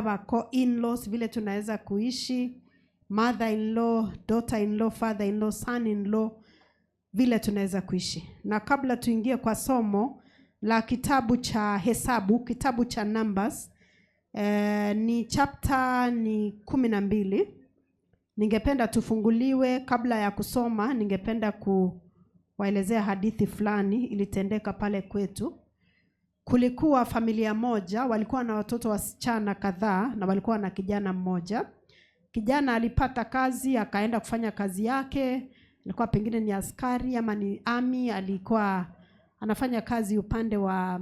Our in-laws, vile tunaweza kuishi, mother in law, daughter in law, father in law, son in law, vile tunaweza kuishi. Na kabla tuingie kwa somo la kitabu cha Hesabu, kitabu cha Numbers, ni chapter ni 12. Ningependa tufunguliwe. Kabla ya kusoma, ningependa kuwaelezea hadithi fulani ilitendeka pale kwetu. Kulikuwa familia moja, walikuwa na watoto wasichana kadhaa na walikuwa na kijana mmoja. Kijana alipata kazi, akaenda kufanya kazi yake. Alikuwa pengine ni askari ama ni army, alikuwa anafanya kazi upande wa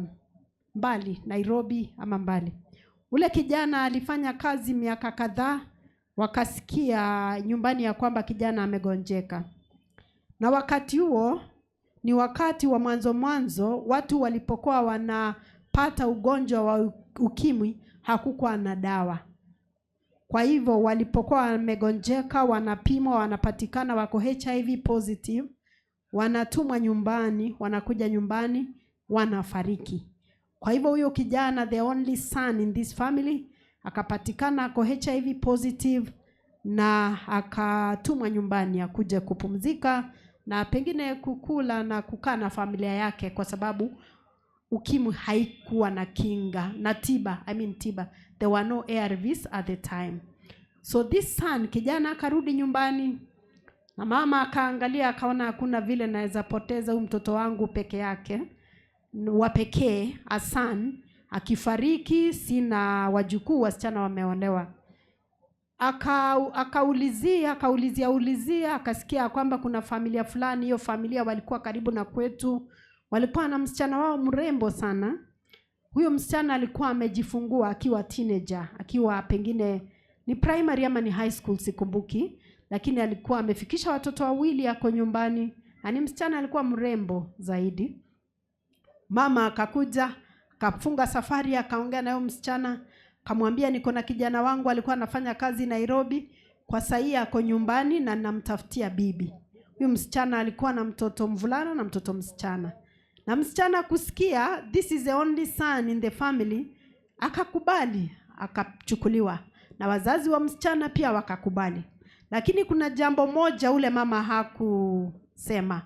mbali, Nairobi ama mbali. Ule kijana alifanya kazi miaka kadhaa, wakasikia nyumbani ya kwamba kijana amegonjeka. Na wakati huo ni wakati wa mwanzo mwanzo, watu walipokuwa wanapata ugonjwa wa ukimwi, hakukuwa na dawa. Kwa hivyo walipokuwa wamegonjeka, wanapimwa, wanapatikana wako HIV positive, wanatumwa nyumbani, wanakuja nyumbani, wanafariki. Kwa hivyo huyo kijana, the only son in this family, akapatikana ako HIV positive na akatumwa nyumbani akuje kupumzika na pengine kukula na kukaa na familia yake, kwa sababu ukimwi haikuwa na kinga na tiba, I mean tiba. There were no ARVs at the time. So this son, kijana, akarudi nyumbani na mama akaangalia, akaona hakuna vile naweza poteza huyu mtoto wangu peke yake wa pekee, a son akifariki, sina wajukuu, wasichana wameolewa. Akaulizia, akaulizia ulizia, akasikia kwamba kuna familia fulani. Hiyo familia walikuwa karibu na kwetu, walikuwa na msichana wao mrembo sana. Huyo msichana alikuwa amejifungua akiwa teenager, akiwa pengine ni primary ama ni high school, sikumbuki, lakini alikuwa amefikisha watoto wawili, ako nyumbani, na ni msichana alikuwa mrembo zaidi. Mama akakuja, akafunga safari, akaongea na huyo msichana, akamwambia, "Niko na kijana wangu alikuwa anafanya kazi Nairobi, kwa sahii ako nyumbani na namtafutia bibi." Huyu msichana alikuwa na mtoto mvulana na mtoto msichana, na msichana kusikia this is the only son in the family, akakubali, akachukuliwa, na wazazi wa msichana pia wakakubali. Lakini kuna jambo moja ule mama hakusema.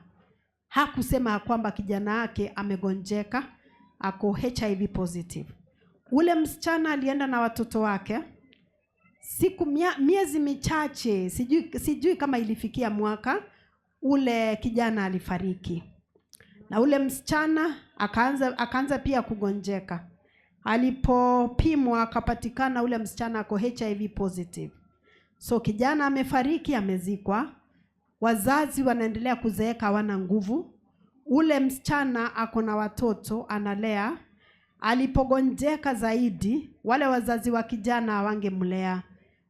Hakusema kwamba kijana yake amegonjeka, ako HIV positive. Ule msichana alienda na watoto wake siku miezi michache, sijui kama ilifikia mwaka, ule kijana alifariki, na ule msichana akaanza pia kugonjeka. Alipopimwa akapatikana ule msichana ako HIV positive. So kijana amefariki, amezikwa, wazazi wanaendelea kuzeeka, hawana nguvu. Ule msichana ako na watoto analea. Alipogonjeka zaidi, wale wazazi wa kijana hawangemlea,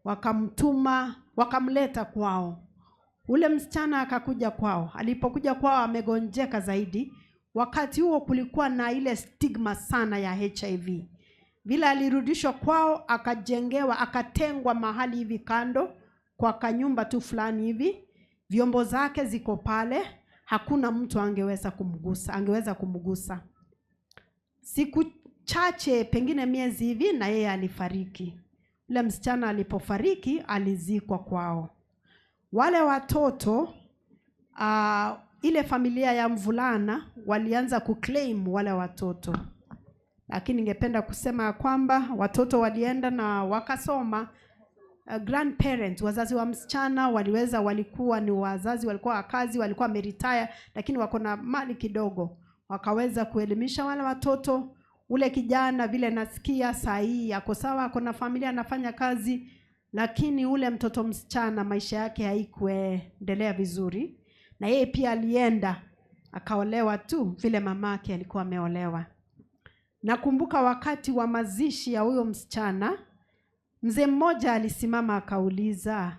wakamtuma, wakamleta kwao. Ule msichana akakuja kwao. Alipokuja kwao amegonjeka zaidi. Wakati huo kulikuwa na ile stigma sana ya HIV. Vile alirudishwa kwao, akajengewa, akatengwa mahali hivi kando kwa kanyumba tu fulani hivi, vyombo zake ziko pale, hakuna mtu angeweza kumgusa. Siku chache, pengine miezi hivi, na yeye alifariki. Ule msichana alipofariki, alizikwa kwao. Wale watoto, ile familia ya mvulana walianza kuclaim wale watoto, lakini ningependa kusema ya kwamba watoto walienda na wakasoma. Grandparents, wazazi wa msichana waliweza, walikuwa ni wazazi, walikuwa wakazi, walikuwa wameretire, lakini wako na mali kidogo, wakaweza kuelimisha wale watoto. Ule kijana, vile nasikia, saa hii ako sawa, ako na familia, anafanya kazi, lakini ule mtoto msichana maisha yake haikuendelea vizuri, na yeye pia alienda akaolewa tu vile mamake alikuwa ameolewa. Nakumbuka wakati wa mazishi ya huyo msichana, mzee mmoja alisimama akauliza,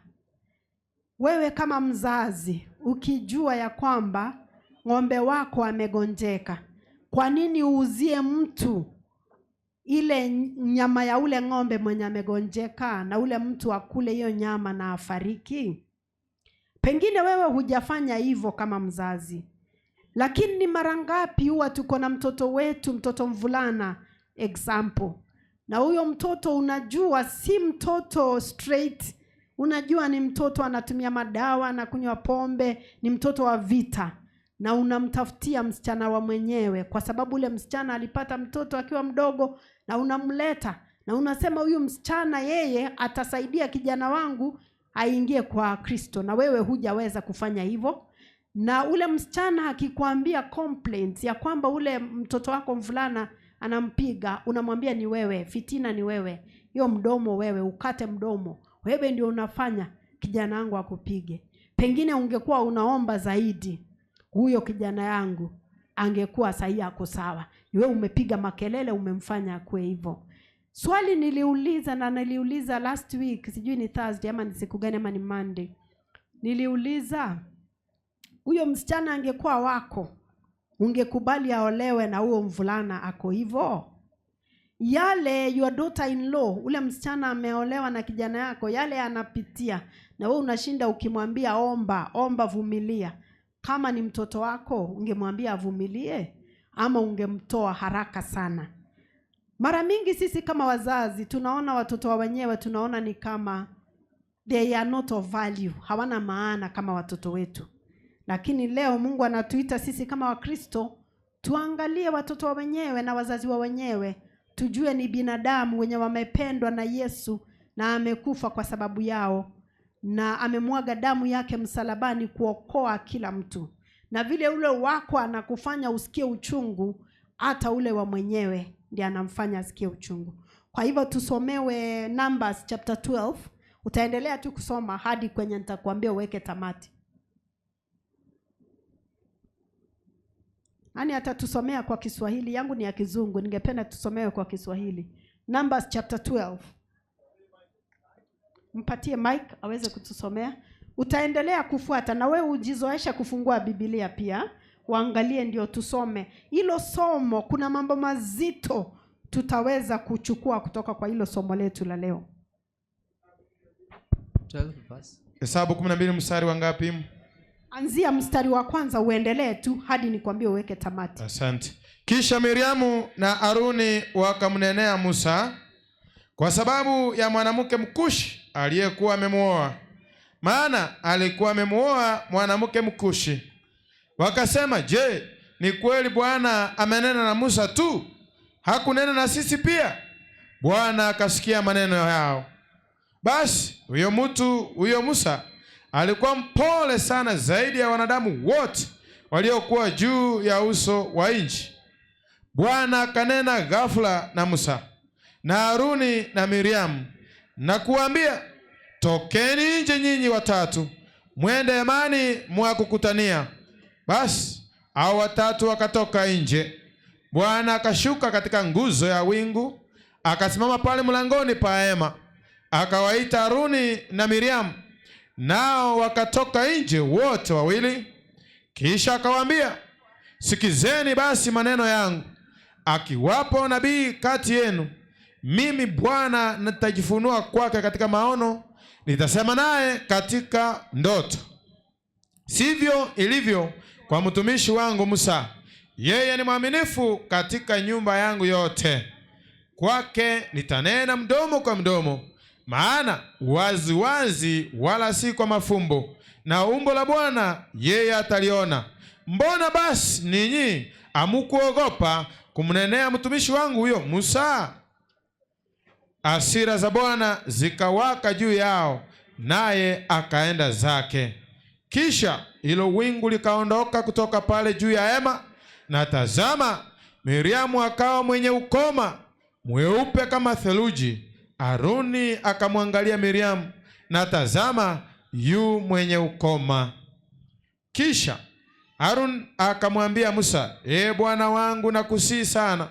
"Wewe kama mzazi ukijua ya kwamba ng'ombe wako amegonjeka, kwa nini uuzie mtu ile nyama ya ule ng'ombe mwenye amegonjeka na ule mtu akule hiyo nyama na afariki?" Pengine wewe hujafanya hivyo kama mzazi, lakini ni mara ngapi huwa tuko na mtoto wetu, mtoto mvulana example, Na huyo mtoto unajua si mtoto straight, unajua ni mtoto anatumia madawa, anakunywa pombe, ni mtoto wa vita, na unamtafutia msichana wa mwenyewe, kwa sababu ule msichana alipata mtoto akiwa mdogo, na unamleta na unasema huyu msichana yeye atasaidia kijana wangu aingie kwa Kristo, na wewe hujaweza kufanya hivyo. Na ule msichana akikwambia complaints ya kwamba ule mtoto wako mvulana anampiga, unamwambia ni wewe, fitina ni wewe, hiyo mdomo wewe, ukate mdomo, wewe ndio unafanya kijana wangu akupige. Pengine ungekuwa unaomba zaidi, huyo kijana yangu angekuwa sahi ako sawa. Ni wewe umepiga makelele, umemfanya akuwe hivyo. Swali niliuliza na niliuliza last week, sijui ni Thursday ama ni siku gani ama ni Monday. Niliuliza, huyo msichana angekuwa wako, ungekubali aolewe na huyo mvulana ako hivyo? Yale your daughter in law, ule msichana ameolewa na kijana yako, yale anapitia, na wewe unashinda ukimwambia omba, omba, vumilia. Kama ni mtoto wako, ungemwambia avumilie ama ungemtoa haraka sana? Mara mingi sisi kama wazazi tunaona watoto wa wenyewe, tunaona ni kama they are not of value, hawana maana kama watoto wetu. Lakini leo Mungu anatuita sisi kama Wakristo tuangalie watoto wa wenyewe na wazazi wa wenyewe, tujue ni binadamu wenye wamependwa na Yesu na amekufa kwa sababu yao na amemwaga damu yake msalabani kuokoa kila mtu. Na vile ule wako anakufanya usikie uchungu, hata ule wa mwenyewe ndiye anamfanya asikie uchungu. Kwa hivyo tusomewe Numbers chapter 12. Utaendelea tu kusoma hadi kwenye nitakwambia uweke tamati. Nani atatusomea kwa Kiswahili? Yangu ni ya Kizungu, ningependa tusomewe kwa Kiswahili. Numbers chapter 12. Mpatie mic aweze kutusomea. Utaendelea kufuata na wewe ujizoesha kufungua Biblia pia, uangalie ndio tusome hilo somo. Kuna mambo mazito tutaweza kuchukua kutoka kwa hilo somo letu la leo. 12 verse. Hesabu 12 mstari wa ngapi? Anzia mstari wa kwanza uendelee tu hadi nikwambie uweke tamati. Asante. Kisha Miriamu na Aruni wakamnenea Musa kwa sababu ya mwanamke Mkushi aliyekuwa amemuoa, maana alikuwa amemuoa mwanamke Mkushi. Wakasema, je, ni kweli Bwana amenena na Musa tu? Hakunena na sisi pia? Bwana akasikia maneno yao. Basi huyo mtu huyo Musa alikuwa mpole sana zaidi ya wanadamu wote waliokuwa juu ya uso wa nchi. Bwana akanena ghafula na Musa na Haruni na Miriamu na kuambia, tokeni nje nyinyi watatu, mwende hemani mwa kukutania. Basi hao watatu wakatoka nje. Bwana akashuka katika nguzo ya wingu, akasimama pale mlangoni pa hema, akawaita Haruni na Miriamu, nao wakatoka nje wote wawili. Kisha akawaambia, sikizeni basi maneno yangu. Akiwapo nabii kati yenu, mimi Bwana nitajifunua kwake katika maono, nitasema naye katika ndoto. Sivyo ilivyo kwa mtumishi wangu Musa, yeye ni mwaminifu katika nyumba yangu yote. Kwake nitanena mdomo kwa mdomo, maana waziwazi wazi, wala si kwa mafumbo, na umbo la Bwana yeye ataliona. Mbona basi ninyi hamukuogopa kumnenea mtumishi wangu huyo Musa? Hasira za Bwana zikawaka juu yao, naye akaenda zake. Kisha hilo wingu likaondoka kutoka pale juu ya hema, na tazama, Miriamu akawa mwenye ukoma mweupe kama theluji. Aruni akamwangalia Miriamu, na tazama, yu mwenye ukoma. Kisha Harun akamwambia Musa, ee Bwana wangu, nakusihi sana,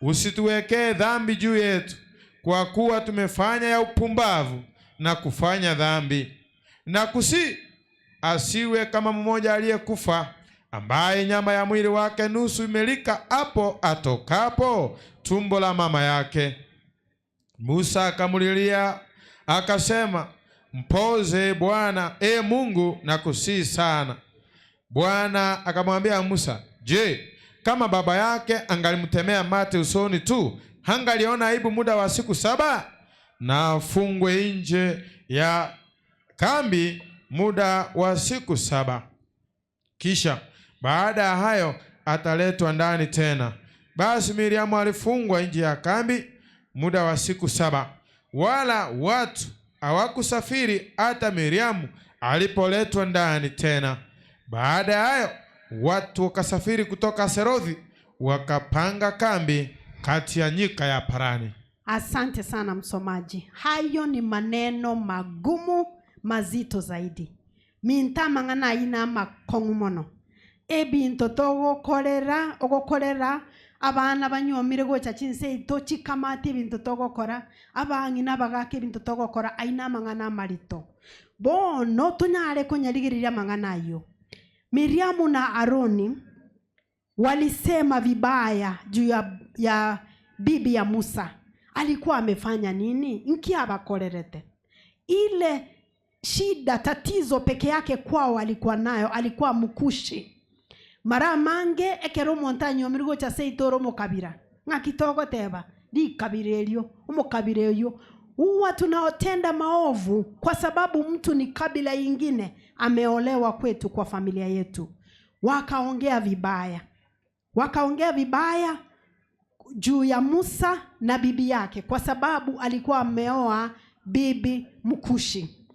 usituwekee dhambi juu yetu, kwa kuwa tumefanya ya upumbavu na kufanya dhambi. Nakusihi asiwe kama mmoja aliyekufa, ambaye nyama ya mwili wake nusu imelika hapo atokapo tumbo la mama yake. Musa akamlilia akasema, mpoze Bwana, e Mungu, nakusihi sana. Bwana akamwambia Musa, je, kama baba yake angalimtemea mate usoni tu, Hangaliona aibu muda wa siku 7? Na afungwe nje ya kambi muda wa siku 7. Kisha baada ya hayo ataletwa ndani tena. Basi Miriamu alifungwa nje ya kambi muda wa siku 7, wala watu hawakusafiri hata Miriamu alipoletwa ndani tena. Baada ya hayo watu wakasafiri kutoka Serothi wakapanga kambi kati ya nyika ya Parani. Asante sana msomaji. Hayo ni maneno magumu mazito zaidi. Mintamang'ana aina makong'u mono. Ebinto togokorera ogokorera abana banyomire gocha chinse ito chikamati ebinto togokora abang'ina bagaka ebinto togokora aina amang'ana amarito. Bono tonyare konyarigiriria amang'ana ayo. Miriamu na Aroni walisema vibaya juu ya bibi ya Musa. Alikuwa amefanya nini? Nki abakorerete. Ile shida, tatizo peke yake kwao alikuwa nayo, alikuwa Mkushi. Mara mange ekero montanyo mirugo cha seitoro mukabira. Ng'akitogo teba, di kabirerio, umukabireyo. Huwa tunaotenda maovu kwa sababu mtu ni kabila ingine ameolewa kwetu kwa familia yetu. Wakaongea vibaya. Wakaongea vibaya juu ya Musa na bibi yake kwa sababu alikuwa ameoa bibi Mkushi.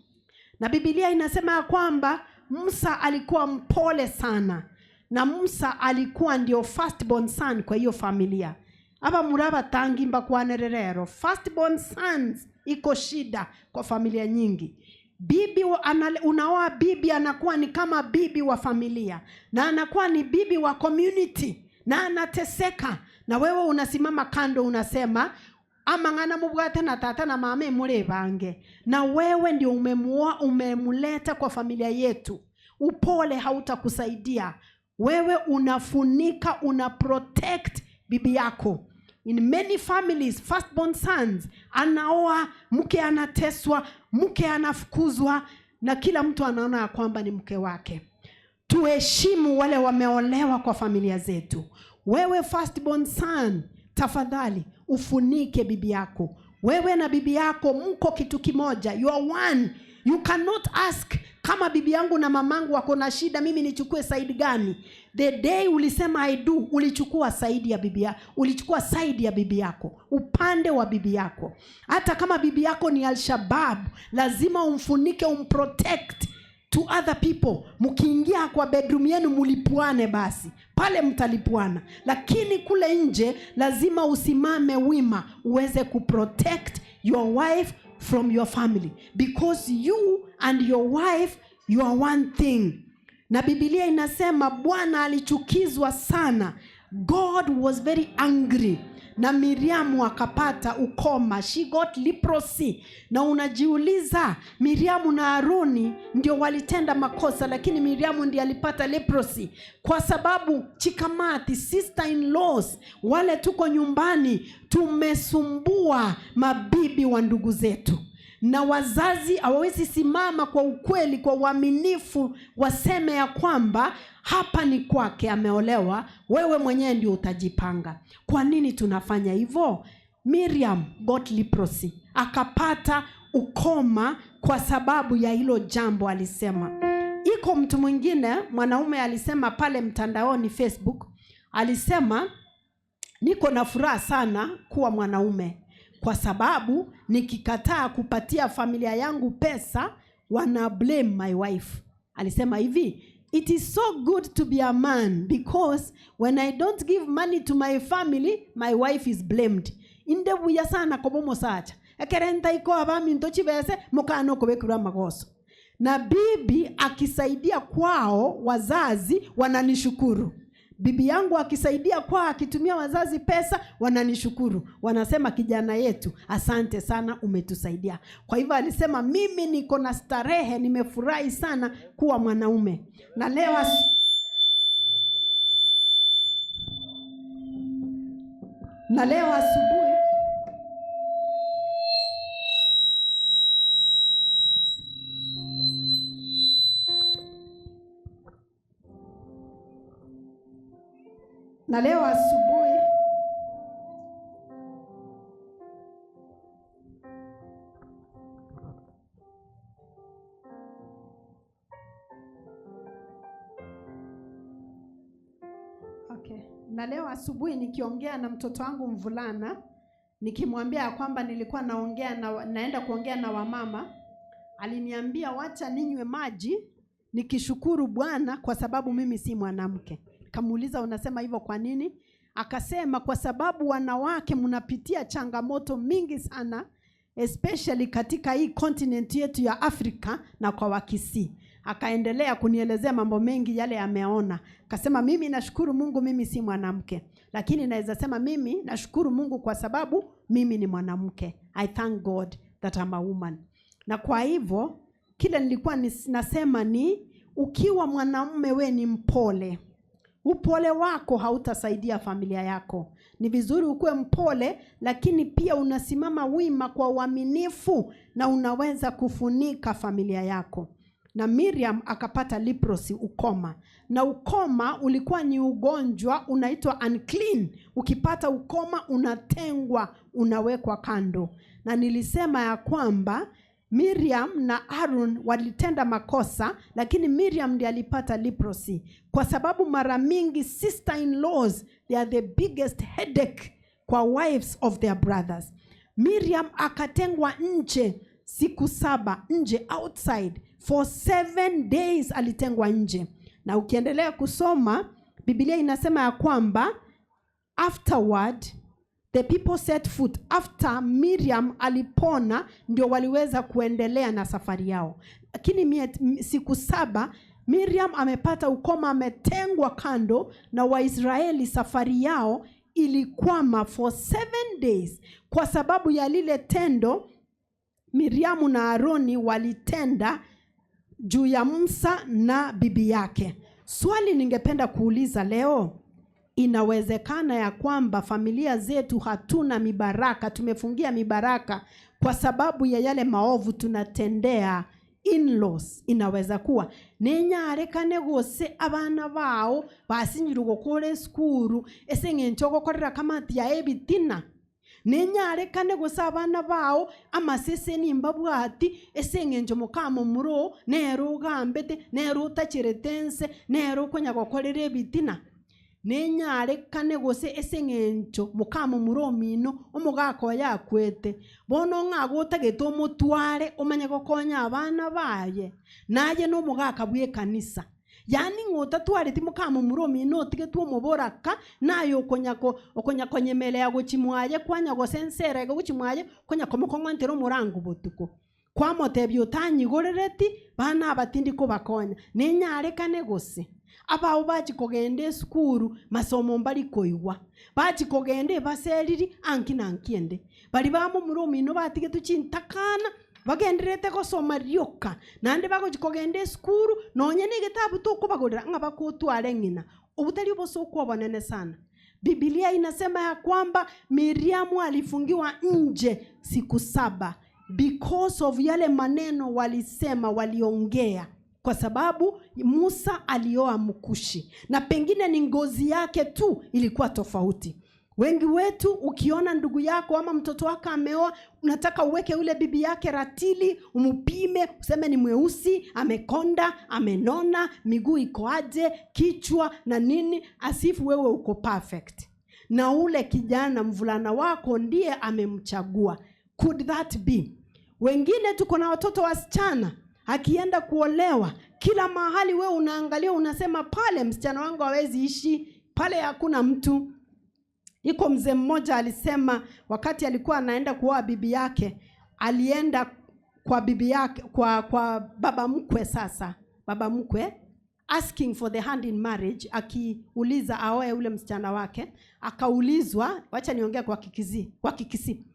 Na Biblia inasema kwamba Musa alikuwa mpole sana. Na Musa alikuwa ndio firstborn son kwa hiyo familia. Aba muraba tangi mbakwanererero. Firstborn sons iko shida kwa familia nyingi. Bibi unaoa bibi anakuwa ni kama bibi wa familia. Na anakuwa ni bibi wa community. Na anateseka. Na wewe unasimama kando unasema amang'ana mubwate na tata na mama murebange. Na wewe ndio umemuoa, umemuleta kwa familia yetu. Upole hautakusaidia. Wewe unafunika, una protect bibi yako. In many families, firstborn sons anaoa, mke anateswa, mke anafukuzwa, na kila mtu anaona ya kwamba ni mke wake. Tuheshimu wale wameolewa kwa familia zetu. Wewe firstborn son, tafadhali ufunike bibi yako. Wewe na bibi yako mko kitu kimoja. You are one. You cannot ask kama bibi yangu na mamangu wako na shida mimi nichukue side gani. The day ulisema I do, ulichukua side ya bibi yako, ulichukua side ya bibi yako, upande wa bibi yako. Hata kama bibi yako ni Al-Shabaab, lazima umfunike, umprotect to other people. Mkiingia kwa bedroom yenu mulipuane basi. Pale mtalipuana. Lakini kule nje lazima usimame wima uweze kuprotect your wife from your family, because you and your wife, you are one thing. Na Biblia inasema Bwana alichukizwa sana. God was very angry. Na Miriamu akapata ukoma. She got leprosy. Na unajiuliza, Miriamu na Aroni ndio walitenda makosa, lakini Miriamu ndiye alipata leprosy. Kwa sababu chikamati, sister-in-laws, wale tuko nyumbani, tumesumbua mabibi wa ndugu zetu. Na wazazi hawawezi simama kwa ukweli, kwa uaminifu, waseme ya kwamba hapa ni kwake, ameolewa, wewe mwenyewe ndio utajipanga. Kwa nini tunafanya hivyo? Miriam got leprosy, akapata ukoma kwa sababu ya hilo jambo alisema. Iko mtu mwingine mwanaume alisema pale mtandaoni Facebook, alisema niko na furaha sana kuwa mwanaume kwa sababu nikikataa kupatia familia yangu pesa wana blame my wife. Alisema hivi, it is so good to be a man because when I don't give money to my family, my wife is blamed. Inde buya sana kobomo sacha. Ekerenta iko abami ntochi bese mukano kobekura magoso. Na bibi akisaidia kwao wazazi wananishukuru. Bibi yangu akisaidia kwa akitumia wazazi pesa wananishukuru. Wanasema kijana yetu asante sana umetusaidia. Kwa hivyo alisema mimi niko na starehe, nimefurahi sana kuwa mwanaume. Na leo asubuhi Na leo asubuhi nikiongea na mtoto wangu mvulana, nikimwambia ya kwamba nilikuwa naongea na, naenda kuongea na wamama, aliniambia wacha ninywe maji nikishukuru Bwana kwa sababu mimi si mwanamke. Kamuuliza, unasema hivyo kwa nini? Akasema kwa sababu wanawake mnapitia changamoto mingi sana, especially katika hii continent yetu ya Afrika na kwa Wakisii. Akaendelea kunielezea mambo mengi yale ameona. Akasema mimi nashukuru Mungu mimi si mwanamke, lakini naweza sema mimi nashukuru Mungu kwa sababu mimi ni mwanamke. I thank God that I'm a woman. Na kwa hivyo kile nilikuwa nasema ni ukiwa mwanamume we ni mpole, upole wako hautasaidia familia yako. Ni vizuri ukuwe mpole, lakini pia unasimama wima kwa uaminifu na unaweza kufunika familia yako. Na Miriam akapata leprosy, ukoma. Na ukoma ulikuwa ni ugonjwa unaitwa unclean. Ukipata ukoma unatengwa, unawekwa kando. Na nilisema ya kwamba Miriam na Aaron walitenda makosa, lakini Miriam ndiye alipata leprosy, kwa sababu mara mingi sister in laws they are the biggest headache kwa wives of their brothers. Miriam akatengwa nje siku 7, nje outside for 7 days alitengwa nje. Na ukiendelea kusoma Biblia inasema ya kwamba afterward the people set foot. After Miriam alipona ndio waliweza kuendelea na safari yao. Lakini siku 7 Miriam amepata ukoma, ametengwa kando na Waisraeli, safari yao ilikwama for 7 days kwa sababu ya lile tendo Miriamu na Aroni walitenda juu ya Musa na bibi yake. Swali ningependa kuuliza leo, inawezekana ya kwamba familia zetu hatuna mibaraka, tumefungia mibaraka kwa sababu ya yale maovu tunatendea in-laws? Inaweza kuwa nenyarekane gose abana bao basinyire gokora esukuru ase eng'encho ogokorera kamati ya ebitina, nenyarekane gose abana bao amasese nimbabwati ase eng'encho mokamo muro nero ogambete nero otacherete ense nero okonya gokorera ebitina, nenyarekane gose ase eng'encho mokamo muro omino omogaka oyo akwete bono ng'a gotagete omotware omanye gokonya abana baye naye nomogaka bwa ekanisa, yaani ng'otatwareti mokamo muro omino otigetwe omoboraka naye okonya konyemelea gochimwaye kwanya gose ensera iga gochimwaye konya komokong'ontera omorango botuko kwamotebia otanyigorereti bana abatindi kobakonya, nenyarekane gose abao bachi kogenda esukuru masomo mbari koigwa bachi kogenda ebaseriri anki na ankiende bari bamomura omino batigetwe chintakana bagenderete gosoma rioka naende bagochi kogenda esukuru nonye na egetabu tokobagorera ng'a bakotware ng'ina obutari obosokwa obonene sana. Biblia inasema ya kwamba Miriamu alifungiwa nje siku 7 because of yale maneno walisema, waliongea, kwa sababu Musa alioa Mkushi na pengine ni ngozi yake tu ilikuwa tofauti. Wengi wetu ukiona ndugu yako ama mtoto wako ameoa, unataka uweke ule bibi yake ratili, umupime, useme ni mweusi, amekonda, amenona, miguu iko aje, kichwa na nini, asifu wewe uko perfect. Na ule kijana mvulana wako ndiye amemchagua. Could that be? Wengine tuko na watoto wasichana, akienda kuolewa kila mahali wewe unaangalia unasema pale msichana wangu hawezi ishi, pale hakuna mtu. Iko mzee mmoja alisema wakati alikuwa anaenda kuoa bibi yake, alienda kwa bibi yake, kwa baba mkwe sasa, baba mkwe asking for the hand in marriage, akiuliza aoe ule msichana wake. Akaulizwa, wacha niongee kwa Kikisii, kwa Kikisii.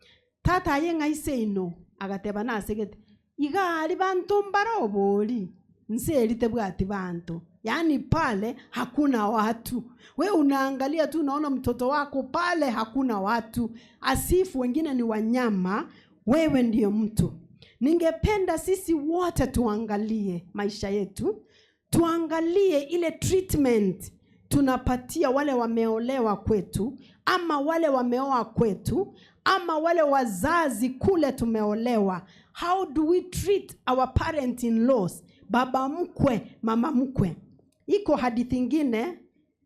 Tata yenga ise ino agateba nasegete igari bantu mbarobori nserite bwati bantu. Yaani pale hakuna watu. We unaangalia tu unaona mtoto wako pale hakuna watu. Asifu wengine ni wanyama, wewe ndiyo mtu. Ningependa sisi wote tuangalie maisha yetu, tuangalie ile treatment tunapatia wale wameolewa kwetu ama wale wameoa kwetu ama wale wazazi kule tumeolewa. How do we treat our parent-in-laws? Baba mkwe, mama mkwe. Iko hadithi ingine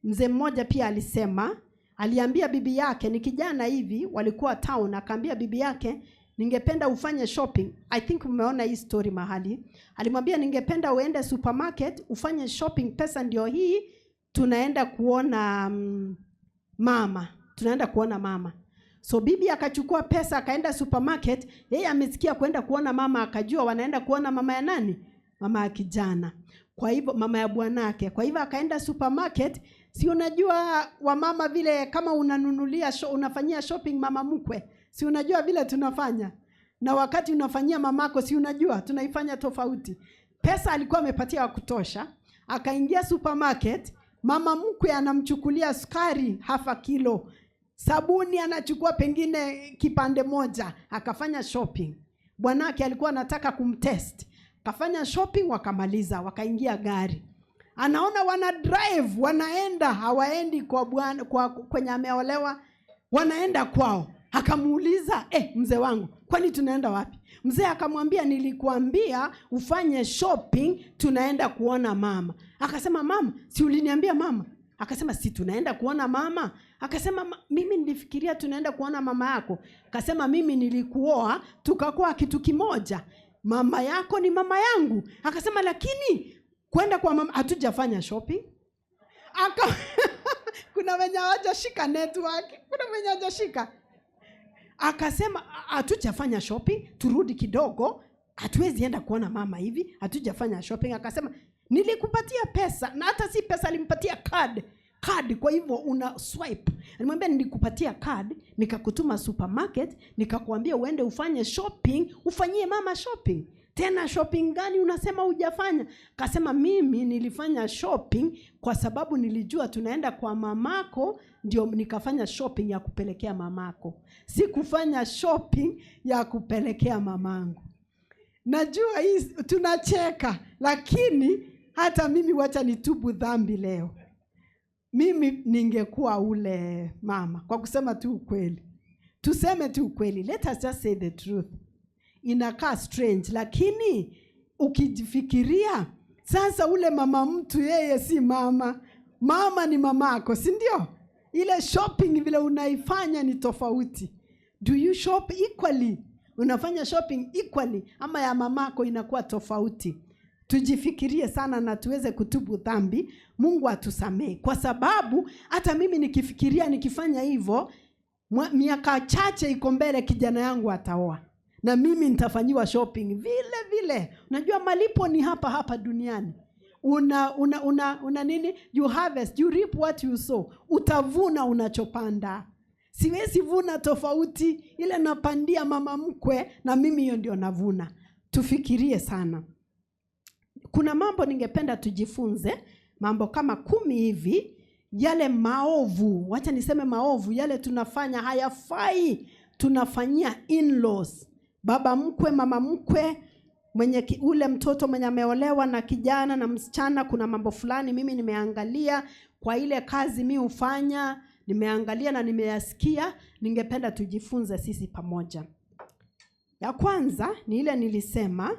Mzee mmoja pia alisema, aliambia bibi yake, ni kijana hivi, walikuwa town, akaambia bibi yake, ningependa ufanye shopping. I think umeona hii story mahali. Alimwambia ningependa uende supermarket ufanye shopping, pesa ndio hii, tunaenda kuona mama, tunaenda kuona mama. So bibi akachukua pesa akaenda supermarket. Yeye amesikia kwenda kuona mama, akajua wanaenda kuona mama ya nani? Mama ya kijana. Kwa hivyo mama ya bwanake. Kwa hivyo akaenda supermarket. Si unajua wamama vile kama unanunulia unafanyia shopping mama mkwe, si unajua vile tunafanya? Na wakati unafanyia mamako, si unajua tunaifanya tofauti. Pesa alikuwa amepatia wa kutosha, akaingia supermarket, mama mkwe anamchukulia sukari hafa kilo, sabuni anachukua pengine kipande moja, akafanya shopping. Bwanake alikuwa anataka kumtest. Akafanya shopping, wakamaliza, wakaingia gari. Anaona wana drive, wanaenda, hawaendi kwa bwana, kwa kwenye ameolewa, wanaenda kwao. Akamuuliza, mzee wangu, kwani tunaenda wapi? Mzee akamwambia, nilikuambia ufanye shopping, tunaenda kuona mama. Akasema, mama, si uliniambia mama? Akasema, si tunaenda kuona mama? Akasema, mimi nilifikiria tunaenda kuona mama yako. Akasema, mimi nilikuoa tukakuwa kitu kimoja, mama yako ni mama yangu. Akasema, lakini kwenda kwa mama hatujafanya shopping. Kuna wenye hawajashika network, kuna wenye hawajashika. Akasema hatujafanya shopping, turudi kidogo, hatuwezi enda kuona mama hivi, hatujafanya shopping. Akasema nilikupatia pesa, na hata si pesa, alimpatia card. Card, kwa hivyo una swipe. Alimwambia nilikupatia card, nikakutuma supermarket, nikakwambia uende ufanye shopping, ufanyie mama shopping. Tena shopping gani unasema hujafanya? Akasema mimi nilifanya shopping kwa sababu nilijua tunaenda kwa mamako, ndio nikafanya shopping ya kupelekea mamako. Sikufanya shopping ya kupelekea mamangu. Najua hii tunacheka, lakini hata mimi wacha nitubu dhambi leo. Mimi ningekuwa ule mama, kwa kusema tu ukweli. Tuseme tu ukweli. Let us just say the truth. Inakaa strange, lakini ukijifikiria sasa, ule mama mtu yeye si mama. Mama ni mamako, si ndio? Ile shopping vile unaifanya ni tofauti. Do you shop equally? Unafanya shopping equally ama ya mamako inakuwa tofauti? Tujifikirie sana na tuweze kutubu dhambi. Mungu atusamee, kwa sababu hata mimi nikifikiria nikifanya hivyo, miaka chache iko mbele kijana yangu ataoa na mimi nitafanyiwa shopping vile vile. Unajua malipo ni hapa hapa duniani. Una nini? You harvest, you reap what you sow. Utavuna unachopanda. Siwezi vuna tofauti ile napandia mama mkwe na mimi hiyo ndio navuna. Tufikirie sana. Kuna mambo ningependa tujifunze, mambo kama 10 hivi, yale maovu, wacha niseme maovu, yale tunafanya hayafai, tunafanyia in-laws. Baba mkwe, mama mkwe, mwenye ule mtoto mwenye ameolewa na kijana na msichana, kuna mambo fulani mimi nimeangalia kwa ile kazi mi hufanya, nimeangalia na nimeyasikia, ningependa tujifunze sisi pamoja. Ya kwanza ni ile nilisema,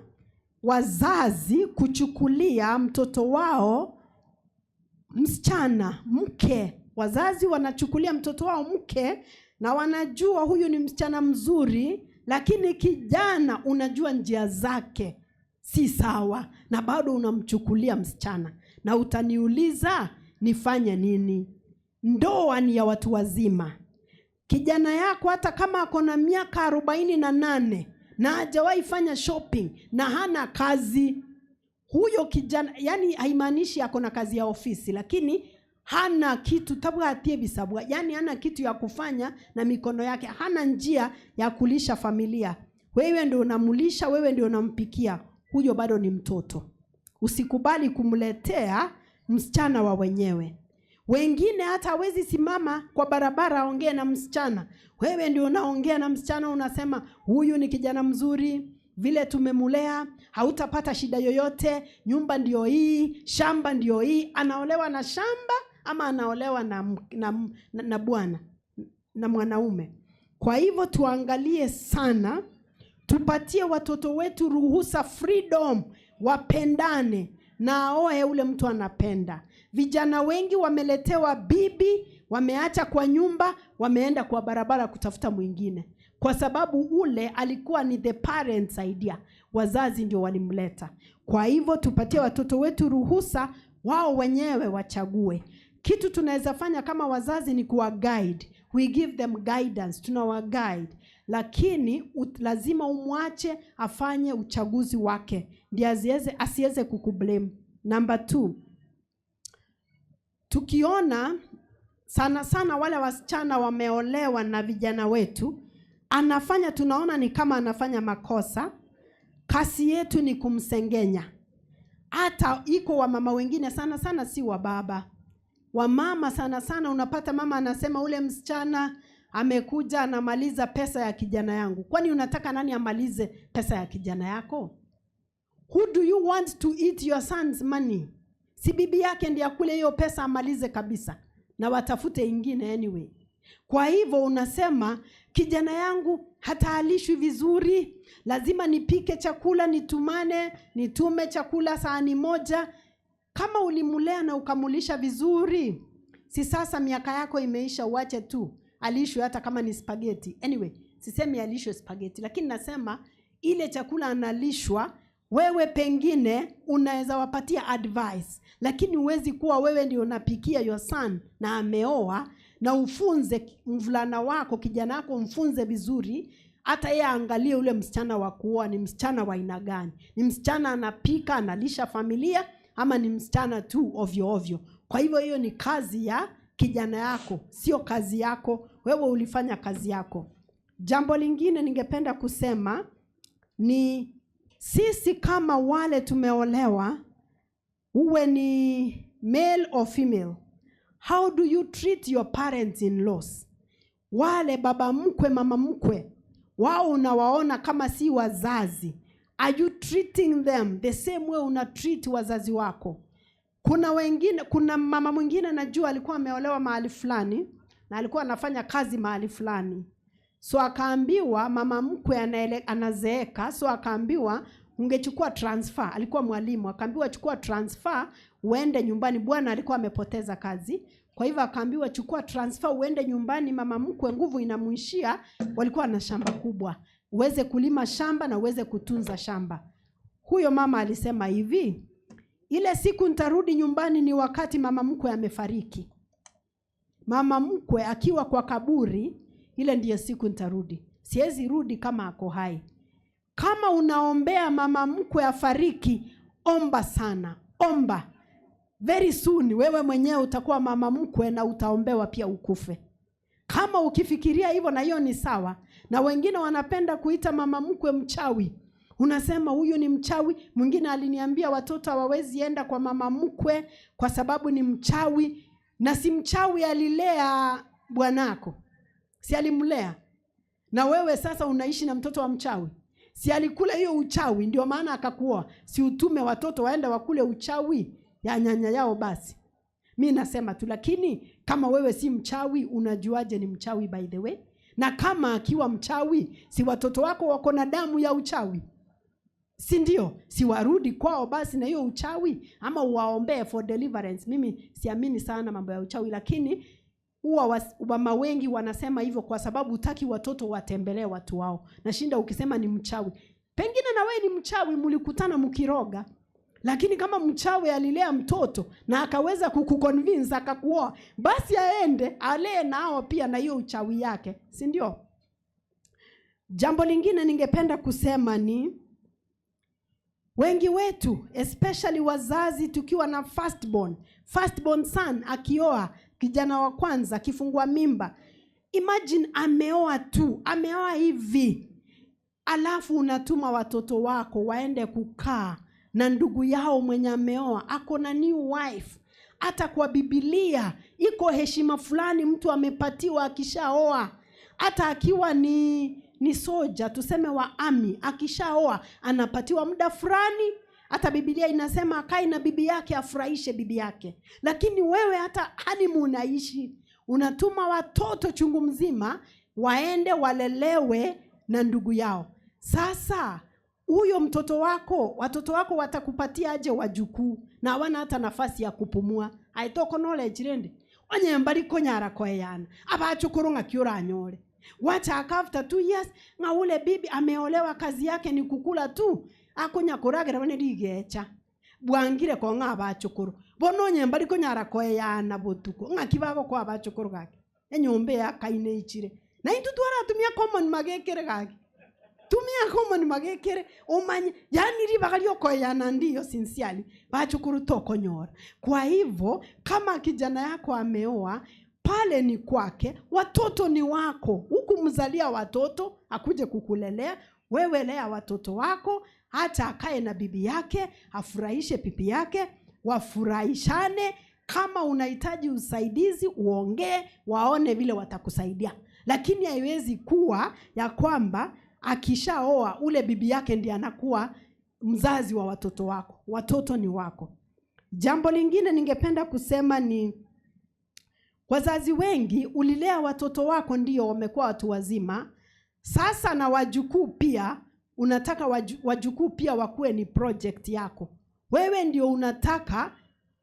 wazazi kuchukulia mtoto wao msichana mke. Wazazi wanachukulia mtoto wao mke na wanajua huyu ni msichana mzuri, lakini kijana unajua njia zake si sawa, na bado unamchukulia msichana. Na utaniuliza nifanye nini? Ndoa ni ya watu wazima. Kijana yako hata kama ako na miaka 48 na hajawahi fanya shopping na hana kazi, huyo kijana, yani haimaanishi ako na kazi ya ofisi, lakini hana kitu tabwa bisabwa, yani hana kitu ya kufanya na mikono yake, hana njia ya kulisha familia. Wewe ndio unamulisha, wewe ndio unampikia, huyo bado ni mtoto. Usikubali kumletea msichana wa wenyewe. Wengine hata hawezi simama kwa barabara aongee na msichana. Wewe ndio unaongea na msichana, unasema huyu ni kijana mzuri, vile tumemulea, hautapata shida yoyote, nyumba ndio hii, shamba ndio hii. Anaolewa na shamba ama anaolewa na bwana, na mwanaume. Kwa hivyo tuangalie sana, tupatie watoto wetu ruhusa, freedom, wapendane. na aoe ule mtu anapenda. Vijana wengi wameletewa bibi, wameacha kwa nyumba, wameenda kwa barabara kutafuta mwingine, kwa sababu ule alikuwa ni the parents idea, wazazi ndio walimleta. Kwa hivyo tupatie watoto wetu ruhusa wao wenyewe wachague. Kitu tunaweza fanya kama wazazi ni kuwa guide, we give them guidance, tunawa guide, lakini lazima umwache afanye uchaguzi wake ndiye asiweze kukublame. Number 2, tukiona sana sana wale wasichana wameolewa na vijana wetu, anafanya, tunaona ni kama anafanya makosa, kasi yetu ni kumsengenya. Hata iko wamama wengine sana sana, si wa baba, wamama sana sana, unapata mama anasema ule msichana amekuja anamaliza pesa ya kijana yangu. Kwani unataka nani amalize pesa ya kijana yako? Who do you want to eat your son's money? Si bibi yake ndiye akule hiyo pesa amalize kabisa, na watafute ingine anyway. Kwa hivyo unasema kijana yangu hataalishwi vizuri, lazima nipike chakula, nitumane, nitume chakula sahani moja. Kama ulimulea na ukamulisha vizuri, si sasa miaka yako imeisha, uache tu alishwe hata kama ni spaghetti. Anyway, sisemi alishwe spaghetti, lakini nasema ile chakula analishwa, wewe pengine unaweza wapatia advice, lakini huwezi kuwa wewe ndio unapikia your son na ameoa, na ufunze mvulana wako, kijana wako umfunze vizuri, hata yeye aangalie ule msichana wa kuoa ni msichana wa aina gani, ni msichana anapika analisha familia, ama ni msichana tu ovyo ovyo. Kwa hivyo hiyo ni kazi ya kijana yako, sio kazi yako. Wewe ulifanya kazi yako. Jambo lingine ningependa kusema ni sisi kama wale tumeolewa, uwe ni male or female, how do you treat your parents in laws? Wale baba mkwe, mama mkwe, wao unawaona kama si wazazi. Are you treating them the same way una treat wazazi wako? Kuna wengine, kuna mama mwingine najua alikuwa ameolewa mahali fulani na alikuwa anafanya kazi mahali fulani. So akaambiwa mama mkwe anazeeka, so akaambiwa ungechukua transfer. Alikuwa mwalimu, akaambiwa chukua transfer uende nyumbani. Bwana alikuwa amepoteza kazi, kwa hivyo akaambiwa chukua transfer uende nyumbani, mama mkwe nguvu inamuishia. Walikuwa na shamba kubwa, uweze kulima shamba na uweze kutunza shamba. Huyo mama alisema hivi, ile siku nitarudi nyumbani ni wakati mama mkwe amefariki. Mama mkwe akiwa kwa kaburi, ile ndiyo siku nitarudi. Siwezi rudi kama ako hai. Kama unaombea mama mkwe afariki, omba sana, omba. Very soon wewe mwenyewe utakuwa mama mkwe na utaombewa pia ukufe. Kama ukifikiria hivyo, na hiyo ni sawa. Na wengine wanapenda kuita mama mkwe mchawi. Unasema huyu ni mchawi. Mwingine aliniambia watoto hawawezi enda kwa mama mkwe kwa sababu ni mchawi. Na si mchawi alilea bwanako, si alimlea? Na wewe sasa unaishi na mtoto wa mchawi. Si alikula hiyo uchawi ndio maana akakuoa? Si utume watoto waende wakule uchawi ya nyanya yao basi? Mi nasema tu, lakini kama wewe si mchawi, unajuaje ni mchawi by the way? Na kama akiwa mchawi, si watoto wako wako na damu ya uchawi? Si ndio? Si warudi kwao basi na hiyo uchawi, ama uwaombee for deliverance. Mimi siamini sana mambo ya uchawi, lakini huwa mama wengi wanasema hivyo kwa sababu hutaki watoto watembelee watu wao. Nashinda ukisema ni mchawi. Pengine na wewe ni mchawi, mlikutana mkiroga. Lakini kama mchawi alilea mtoto na akaweza kukuconvince akakuoa, basi aende alee nao pia na hiyo uchawi yake, si ndio? Jambo lingine ningependa kusema ni wengi wetu, especially wazazi, tukiwa na firstborn son akioa, kijana wa kwanza akifungua mimba, imagine ameoa tu, ameoa hivi, alafu unatuma watoto wako waende kukaa na ndugu yao mwenye ameoa, ako na new wife. Hata kwa Biblia iko heshima fulani mtu amepatiwa akishaoa. Hata akiwa ni soja, tuseme wa army, akishaoa anapatiwa muda fulani. Hata Biblia inasema akae na bibi yake, afurahishe bibi yake. Lakini wewe hata honeymoon unaishi, unatuma watoto chungu mzima waende walelewe na ndugu yao. Sasa Huyo mtoto wako, watoto wako watakupatia aje wajukuu na hawana hata nafasi ya kupumua? Aitoko knowledge rende onye mbari konyara koeyana abachukuru ng'aki oranyore wachaka after 2 years ng'a ule bibi ameolewa, kazi yake ni kukula tu, akonya kuragera bane rigecha bwangire kong'a abachukuru bono onye mbari konyara koeyana botuko ng'aki bagokwa abachukuru gake enyomba yakaine ichire na intu twaratumia common magekere gake tumia common magekere umanye yani ribaga ryokoyana ndiyo sincerely bachukuru tokonyora. Kwa hivyo kama kijana yako ameoa, pale ni kwake, watoto ni wako. Hukumzalia watoto akuje kukulelea wewe, lea watoto wako, hata akae na bibi yake, afurahishe bibi yake, wafurahishane. Kama unahitaji usaidizi uongee, waone vile watakusaidia. Lakini haiwezi kuwa ya kwamba akishaoa ule bibi yake ndiye anakuwa mzazi wa watoto wako. Watoto ni wako. Jambo lingine ningependa kusema ni wazazi wengi ulilea watoto wako ndio wamekuwa watu wazima. Sasa na wajukuu pia unataka wajukuu pia wakuwe ni project yako. Wewe ndio unataka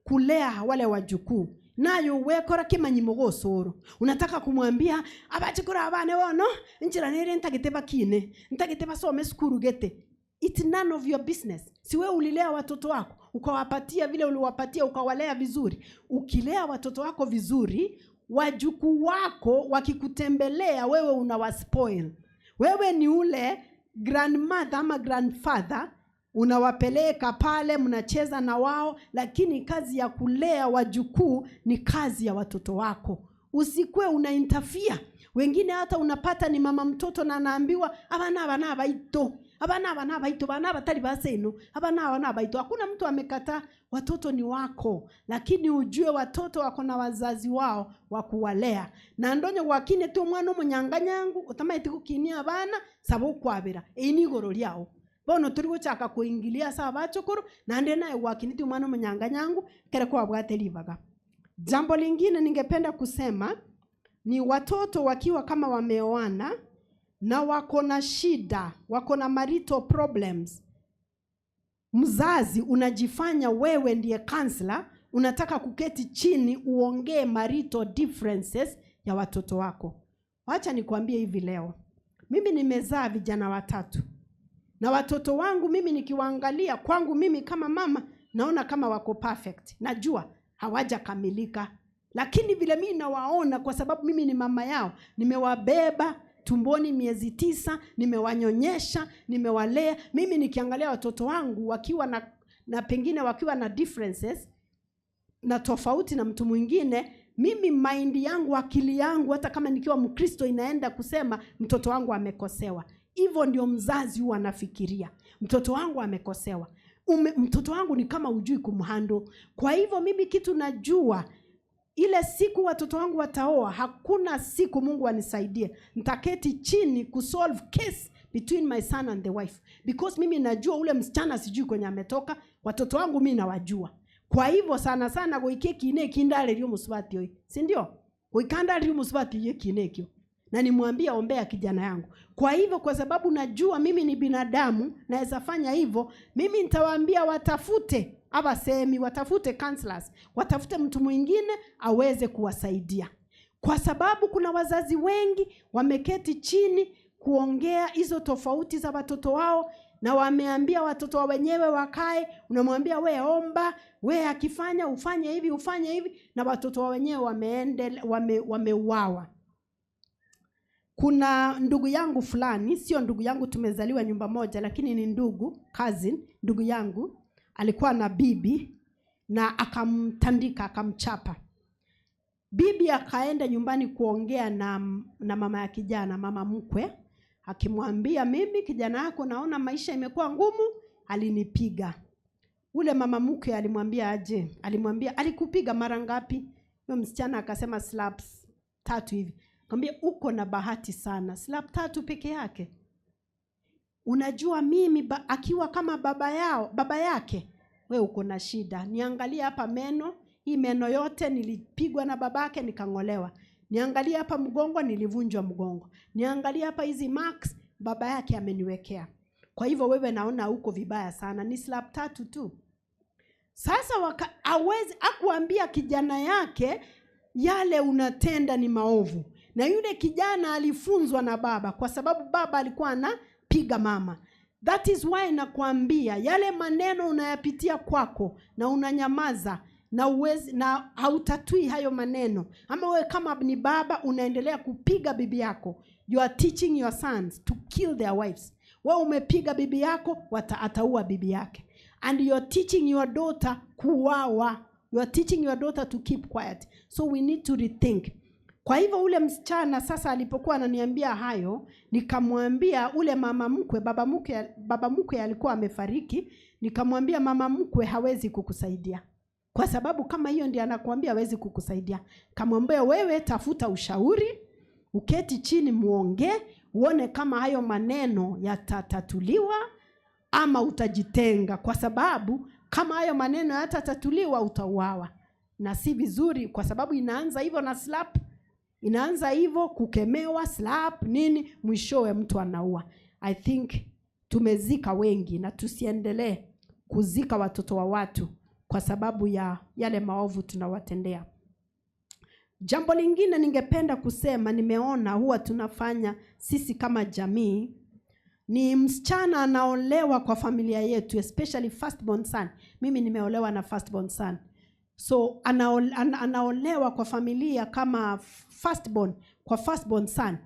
kulea wale wajukuu. Nayo wekora kimanyi mugosoro. Unataka kumwambia abachikura abane wono nchira nere ntagete bakine, ntagete basome sukuru gete. It's none of your business. Si wewe ulilea watoto wako, ukawapatia vile uliwapatia, ukawalea vizuri. Ukilea watoto wako vizuri, wajukuu wako wakikutembelea wewe unawaspoil. Wewe ni ule grandmother ama grandfather, unawapeleka pale, mnacheza na wao, lakini kazi ya kulea wajukuu ni kazi ya watoto wako. Usikue una interfere. Wengine hata unapata ni mama mtoto na anaambiwa abana abana baito, abana abana baito, bana batari baseno, abana abana baito. Hakuna mtu amekataa, watoto ni wako, lakini ujue watoto wako na wazazi wao wa kuwalea. Na ndonyo gwakine tu mwana omunyanganyangu utamaite gukinia abana sabo kwabira einigoro lyao. Bono turi guchaka kuingilia sa bachukuru na nde naye gwakiniti mwana omunyanganyangu kere kwa bwate libaga. Jambo lingine ningependa kusema ni watoto wakiwa kama wameoana na wako na shida, wako na marital problems. Mzazi unajifanya wewe ndiye counselor, unataka kuketi chini uongee marital differences ya watoto wako. Wacha nikwambie hivi leo. Mimi nimezaa vijana watatu. Na watoto wangu mimi nikiwaangalia, kwangu mimi kama mama naona kama wako perfect. Najua hawajakamilika, lakini vile mimi nawaona, kwa sababu mimi ni mama yao, nimewabeba tumboni miezi 9, nimewanyonyesha, nimewalea. Mimi nikiangalia watoto wangu wakiwa na pengine wakiwa na differences na tofauti na mtu mwingine, mimi mind yangu, akili yangu, hata kama nikiwa Mkristo, inaenda kusema mtoto wangu amekosewa. Hivyo ndio mzazi huwa anafikiria, mtoto wangu amekosewa. Mtoto wangu ni kama hujui kumhandle. Kwa hivyo mimi kitu najua, ile siku watoto wangu wataoa, hakuna siku Mungu anisaidie nitaketi chini kusolve case between my son and the wife, because mimi najua ule msichana sijui kwenye ametoka, watoto wangu mimi nawajua. Kwa hivyo sana sana goike kine kindale ryo musubati oyi, si ndio? Goikanda ryo musubati ye kine kyo. Na nimwambia ombea kijana yangu. Kwa hivyo kwa sababu najua mimi ni binadamu naweza fanya hivyo, mimi nitawaambia watafute abasemi, watafute counselors, watafute mtu mwingine aweze kuwasaidia. Kwa sababu kuna wazazi wengi wameketi chini kuongea hizo tofauti za watoto wao, na wameambia watoto wa wenyewe wakae, unamwambia we omba, we akifanya ufanye hivi, ufanye hivi, na watoto wa wenyewe wameuawa. Kuna ndugu yangu fulani, sio ndugu yangu, tumezaliwa nyumba moja, lakini ni ndugu, cousin, ndugu yangu alikuwa na bibi na akamtandika, akamchapa. Bibi akaenda nyumbani kuongea na mama ya kijana, mama mkwe, akimwambia mimi kijana yako naona maisha imekuwa ngumu, alinipiga. Ule mama mkwe alimwambia aje? Alimwambia alikupiga mara ngapi? Yule msichana akasema slaps 3 hivi. Akamwambia uko na bahati sana, slap 3 peke yake. Unajua mimi akiwa kama baba yake, we uko na shida. Niangalie hapa meno, hii meno yote nilipigwa na babake nikangolewa. Niangalie hapa mgongo, nilivunjwa mgongo. Niangalie hapa hizi marks baba yake ameniwekea. Kwa hivyo wewe naona uko vibaya sana, ni slap 3 tu. Sasa hawezi akuambia kijana yake yale unatenda ni maovu. Na yule kijana alifunzwa na baba, kwa sababu baba alikuwa anapiga mama. That is why nakwambia yale maneno unayapitia kwako na unanyamaza na uwezi, na hautatui hayo maneno. Ama wewe kama ni baba unaendelea kupiga bibi yako, you are teaching your sons to kill their wives. Wewe umepiga bibi yako, ataua bibi yake. And you are teaching your daughter kuuawa. You are teaching your daughter to keep quiet. So we need to rethink. Kwa hivyo ule msichana sasa alipokuwa ananiambia hayo, nikamwambia ule mama mkwe, baba mkwe alikuwa amefariki, nikamwambia mama mkwe hawezi kukusaidia. Kwa sababu kama hiyo ndiye anakuambia hawezi kukusaidia. Kamwambia wewe tafuta ushauri, uketi chini muongee, uone kama hayo maneno yatatatuliwa ama utajitenga, kwa sababu kama hayo maneno yatatatuliwa utauawa. Na si vizuri, kwa sababu inaanza hivyo na slap, inaanza hivyo kukemewa, slap nini, mwishowe mtu anaua. I think tumezika wengi, na tusiendelee kuzika watoto wa watu kwa sababu ya yale maovu tunawatendea. Jambo lingine ningependa kusema, nimeona huwa tunafanya sisi kama jamii, ni msichana anaolewa kwa familia yetu, especially firstborn son. Mimi nimeolewa na firstborn son. So anaolewa kwa familia kama firstborn, kwa firstborn son.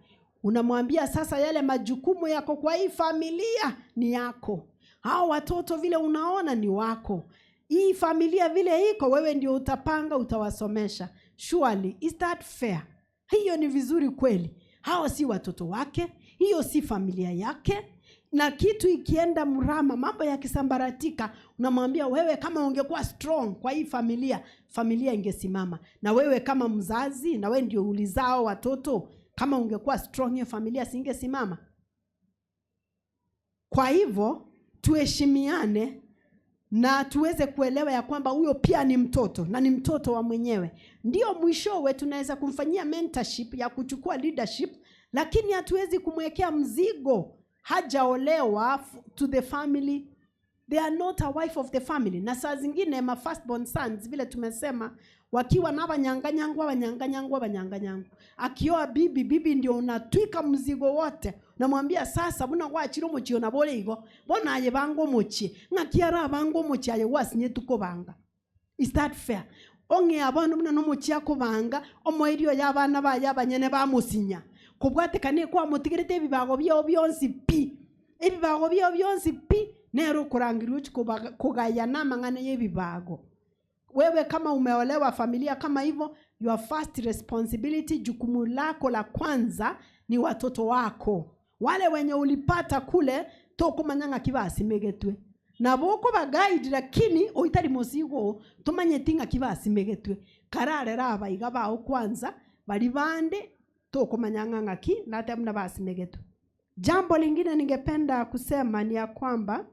Unamwambia sasa yale majukumu yako kwa hii familia ni yako. Hao watoto vile unaona ni wako. Hii familia vile iko, wewe ndio utapanga, utawasomesha. Surely, is that fair? Hiyo ni vizuri kweli? Hao si watoto wake, hiyo si familia yake. Na kitu ikienda mrama, mambo yakisambaratika, unamwambia wewe kama ungekuwa strong kwa hii familia, familia ingesimama. Na wewe kama mzazi, na wewe ndio ulizao watoto, kama ungekuwa strong hiyo familia singesimama. Kwa hivyo tuheshimiane na tuweze kuelewa ya kwamba huyo pia ni mtoto na ni mtoto wa mwenyewe. Ndio mwishowe tunaweza kumfanyia mentorship ya kuchukua leadership, lakini hatuwezi kumwekea mzigo. Hajaolewa to the family. They are not a wife of the family. Na saa zingine ma firstborn sons vile tumesema, wakiwa na wanyanganyangwa, wanyanganyangwa, wanyanganyangwa. Akioa bibi, bibi ndio unatwika mzigo wote. Namwambia sasa buna gwachira omochie na bole igo, bona aye bango omochie, ng'aki ara bango omochie aye gwasinye tukobanga. Is that fair? Ong'e abana buna nomochie akobanga, omoerio ya abana baye abanyene bamusinya. Kobwatekane kwa motigerete ebibago byao byonsi pi. Ebibago byao byonsi pi nero kurangirwa kugayana mang'ana y'ebibago. Wewe kama umeolewa familia kama hivyo, your first responsibility, jukumu lako la kwanza ni watoto wako. Wale wenye ulipata kule tokumanyanga kibasi megetwe. Na boko ba guide, lakini oitari musigo tumanye tinga kibasi megetwe. Karare raba igabao kwanza bali bande tokumanyanga ngaki na hata mna basi megetwe. Jambo lingine ningependa kusema ni ya kwamba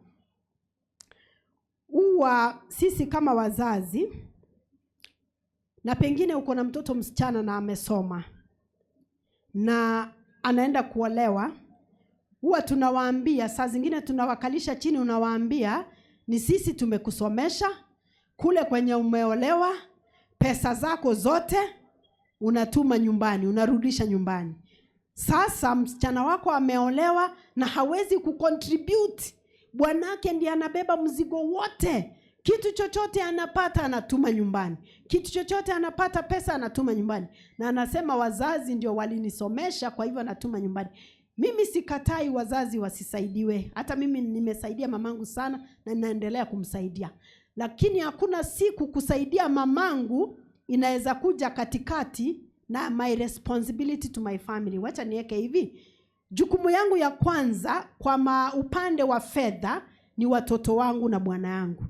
huwa sisi kama wazazi, na pengine uko na mtoto msichana na amesoma na anaenda kuolewa, huwa tunawaambia, saa zingine tunawakalisha chini, unawaambia ni sisi tumekusomesha kule kwenye umeolewa, pesa zako zote unatuma nyumbani, unarudisha nyumbani. Sasa msichana wako ameolewa na hawezi kucontribute. Bwanake ndiye anabeba mzigo wote. Kitu chochote anapata anatuma nyumbani. Kitu chochote anapata pesa anatuma nyumbani. Na anasema wazazi ndio walinisomesha, kwa hivyo anatuma nyumbani. Mimi sikatai wazazi wasisaidiwe. Hata mimi nimesaidia mamangu sana na ninaendelea kumsaidia. Lakini hakuna siku kusaidia mamangu inaweza kuja katikati na my responsibility to my family. Wacha niweke hivi. Jukumu yangu ya kwanza kwa upande wa fedha ni watoto wangu na bwana yangu.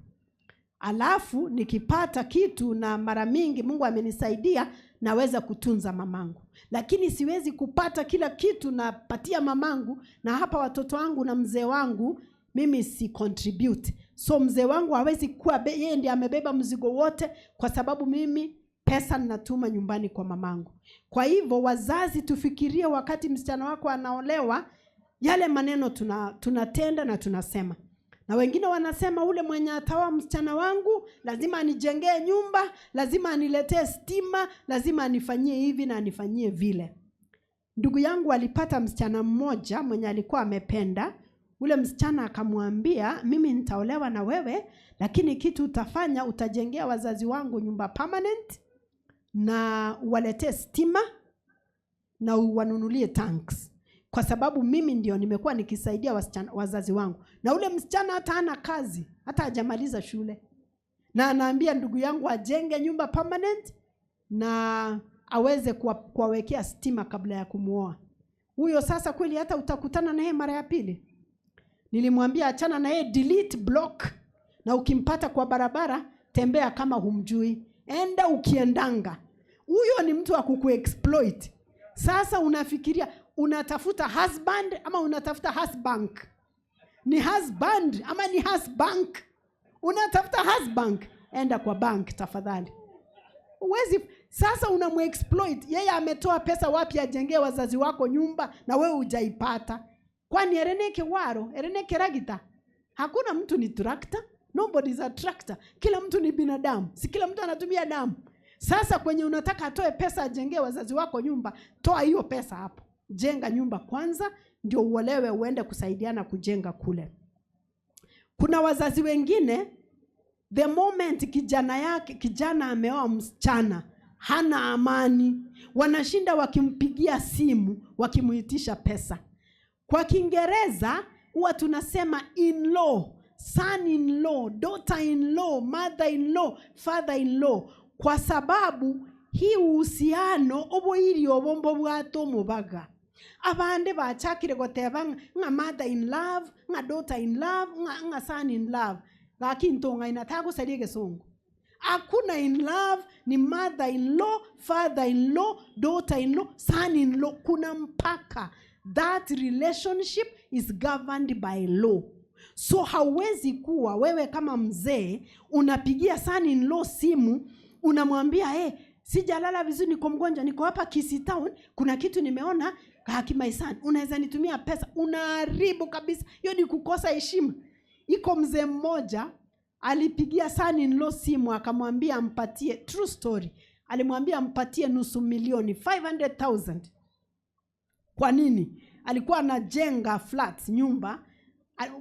Alafu nikipata kitu, na mara mingi Mungu amenisaidia, naweza kutunza mamangu. Lakini siwezi kupata kila kitu na patia mamangu, na hapa watoto wangu na mzee wangu mimi si contribute. So mzee wangu hawezi kuwa yeye ndiye amebeba mzigo wote, kwa sababu mimi pesa ninatuma nyumbani kwa mamangu. Kwa hivyo wazazi tufikirie, wakati msichana wako anaolewa, Yale maneno tunatenda na tunasema. Na wengine wanasema ule mwenye ataoa msichana wangu lazima anijengee nyumba, lazima aniletee stima, lazima anifanyie hivi na anifanyie vile. Ndugu yangu alipata msichana mmoja mwenye alikuwa amependa. Ule msichana akamwambia, mimi nitaolewa na wewe, lakini kitu utafanya, utajengea wazazi wangu nyumba permanent na uwaletee stima na uwanunulie tanks, kwa sababu mimi ndio nimekuwa nikisaidia wasichana, wazazi wangu. Na ule msichana hata hana kazi, hata hajamaliza shule, na anaambia ndugu yangu ajenge nyumba permanent na aweze kuwawekea stima kabla ya kumuoa huyo. Sasa kweli hata utakutana naye mara ya pili? Nilimwambia achana na yeye, delete, block, na ukimpata kwa barabara tembea kama humjui, enda ukiendanga. Huyo ni mtu wa kukuexploit. Sasa unafikiria unatafuta husband ama unatafuta husband? Ni husband ama ni husbank? Unatafuta husband, enda kwa bank tafadhali. Huwezi sasa unamuexploit yeye. Ametoa pesa wapi ajengee wazazi wako nyumba na wewe hujaipata? Kwani ereneke waro ereneke ragita? Hakuna mtu ni tractor, nobody is a tractor. Kila mtu ni binadamu, si kila mtu anatumia damu. Sasa kwenye unataka atoe pesa ajengee wazazi wako nyumba, toa hiyo pesa hapo, jenga nyumba kwanza, ndio uolewe uende kusaidiana kujenga kule. Kuna wazazi wengine, the moment kijana ameoa msichana, hana amani, wanashinda wakimpigia simu wakimuitisha pesa. Kwa Kiingereza huwa tunasema in-law, son in law, daughter in law, mother in law, father in law, kwa sababu hii uhusiano oboiri obombo bwate omubaga. Abande bachakire goteba ng'a mother in love, ng'a daughter in love, ng'a son in love, lakini ntong'aina tagosaria egesongo. Hakuna in love, ni mother in law, father in law, daughter in law, son in law. Kuna mpaka. That relationship is governed by law. So hauwezi kuwa wewe kama mzee unapigia son in law simu, unamwambia, "Hey, sijalala vizuri, niko mgonjwa, niko hapa Kisii Town, kuna kitu nimeona, haki my son, unaweza nitumia pesa?" Unaharibu kabisa, hiyo ni kukosa heshima. Iko mzee mmoja alipigia son in law simu akamwambia ampatie, true story, alimwambia ampatie nusu milioni, 500,000. Kwa nini? Alikuwa anajenga flats, nyumba.